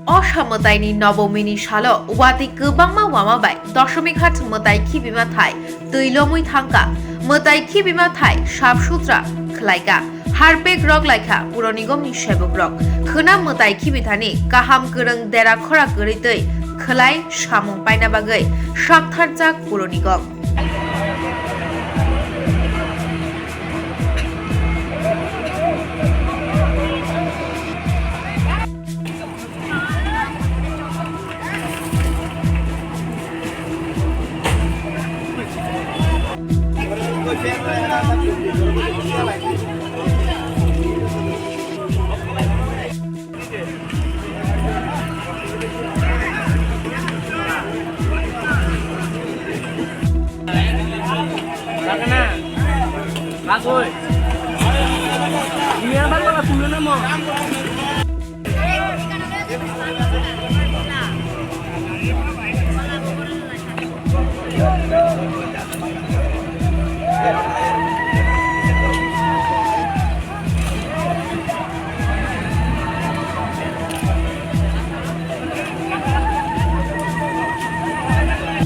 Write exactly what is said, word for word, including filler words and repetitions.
Osa mwtaini nobomini salo watwi kwbangma wama bai Doshomighat mwtai khibima thai twi lomwi thangkha. Mwtai khibima thai sap sutra khlaikha, harpek rok laikha Puro Nigomni sebukrok. Khwna mwtai khibithani kaham kwrwng dera khora kwrwi twi khwlai samung paina bagwi saktharjak Puro Nigom.